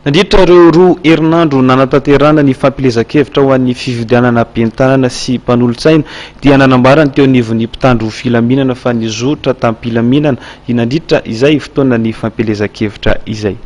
Nandritra ireo roa herinandro nanatanterahana ny fampielezan-kevitra ho an'ny fifidianana ben'ny tanàna sy mpanolotsaina dia nanambara ny teo anivon'ny mpitandro filaminana fa nizotra tamim-pilaminana nandritra izay fotoanan'ny fampielezan-kevitra izay.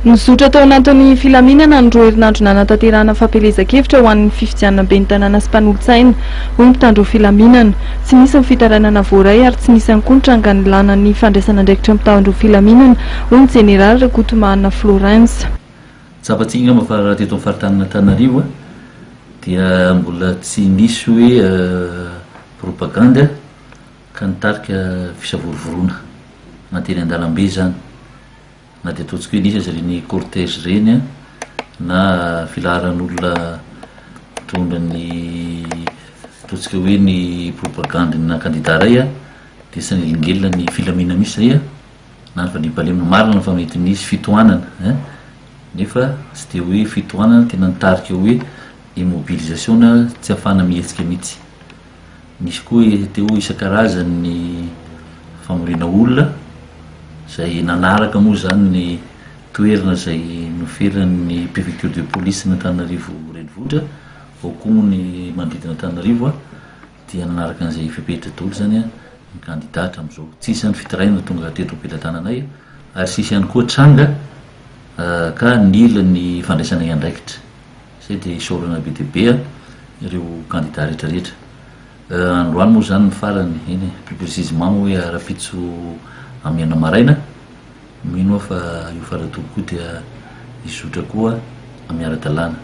Nizotra tao anatin'ny filaminana ny roa herinandro nanatanterahana fampielezan-kevitra ho an'ny fifidianana ben'ny tanàna sy mpanolotsaina, hoy ny mpitandro filaminana. Tsy nisy ny fitarainana voaray ary tsy nisy ihany koa ny tranga nilàna ny fandraisana andraikitra mitandro filaminana, hoy ny jeneraly Rakotomahanina Florens. Tsapantsika angamba fa raha teto amin'ny faritanin'Antananarivo dia mbola tsy nisy hoe propagandy ka nitarika fisavorovoroana na teny an-dalambe izany. Na dia ataontsika hoe nisy aza ireny cortège ireny na filaharan'olona mitondra ny ataontsika hoe ny propagande-na kandida iray dia tsy nanelingelina ny filaminana mihitsy izay na ny fandriampahalemana. Marina fa mety nisy fitohanana ein, nefa tsy dia hoe fitohanana tena nitarika hoe immobilisation na tsy ahafahana mihetsika mihitsy. Nisy koa teo isan-karazany ny famoriana olona izay nanaraka moa izany ny toerana izay noferan'ny préfecture de police n'Antananarivo renivohitra, ao koa moa ny manodidina an'Antananarivo dia nanaraka an'izay fepetra daholo izany ny kandida hatramin'izao. Tsisy izany fitarainana tonga teto am-pelatananay ary tsisy ihany koa tranga ka nila ny fandraisanay andraikitra. Izay dia isaorana be dia be ireo kandida rehetra rehetra. Androany moa izany ny farany, eny e, plus précisément moa hoe rahampitso amin'ny enina maraina, mino aho fa io faratogo koa dia hizotra koa amin'ny ara-dalàna.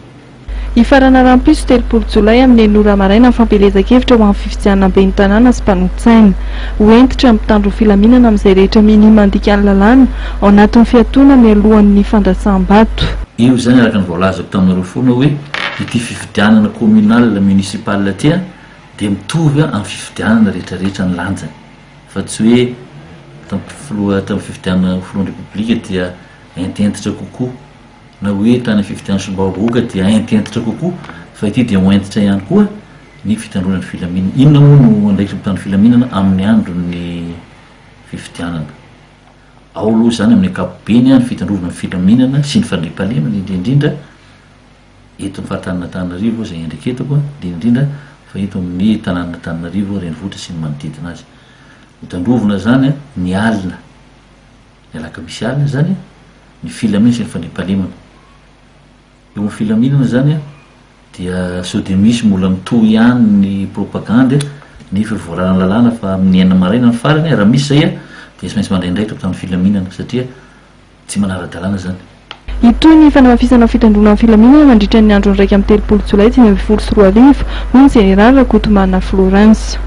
Hifarana rahampitso 30 jolay amin'ny enina ora maraina ny fampielezan-kevitra ho an'ny fifidianana ben'ny tanàna sy mpanolotsaina. Ho hentitra ny mpitandro ny filaminana amin'izay rehetra minia mandika ny lalàna ao anatin'ny fiatoana mialohan'ny fandatsaham-bato. Io izany araka ny voalazako taminareo foana hoe ity fifidianana communal, municipal ity dia mitovy amin'ny fifidianana rehetra rehetra ny lanjany fa tsy hoe tamin'ny filoha tamin'ny fifidianana ho filohan'ny repoblika dia hentihentitra kokoa na hoe tany amin'ny fifidianana solombavambahoaka dia hentihentitra kokoa fa ity dia ho hentitra ihany koa ny fitandroana ny filaminana. Inona moa no andraikitry ny mpitandro filaminana amin'ny andron'ny fifidianana? Ao aloha izany amin'ny ankapobeny ny fitandrovana ny filaminana sy ny fandriampahalemana indrindra indrindra eto amin'ny faritanin'Antananarivo izay iandreketako indrindra indrindra fa eto amin'ny tanànan'Antananarivo renivohitra sy ny manodidina azy. Ho tandrovina izany ny alina, ny alakamisy alina izany ny filaminana sy ny fandriampahalemana. Eo amin'ny filaminana izany dia sao dia misy mbola mitohy ihany ny propagandy nefa efa voararan'ny lalàna fa amin'ny enina maraina ny farany, raha misy izay dia tsy maintsy mandray andraikitra mpitandro filaminana satria tsy manara-dalàna izany. Hitohy ny fanamafisana ny fitandroana ny filaminana mandritra ny andron'ny 31 jolay 2015, hoy ny jeneraly Rakotomanana Florens.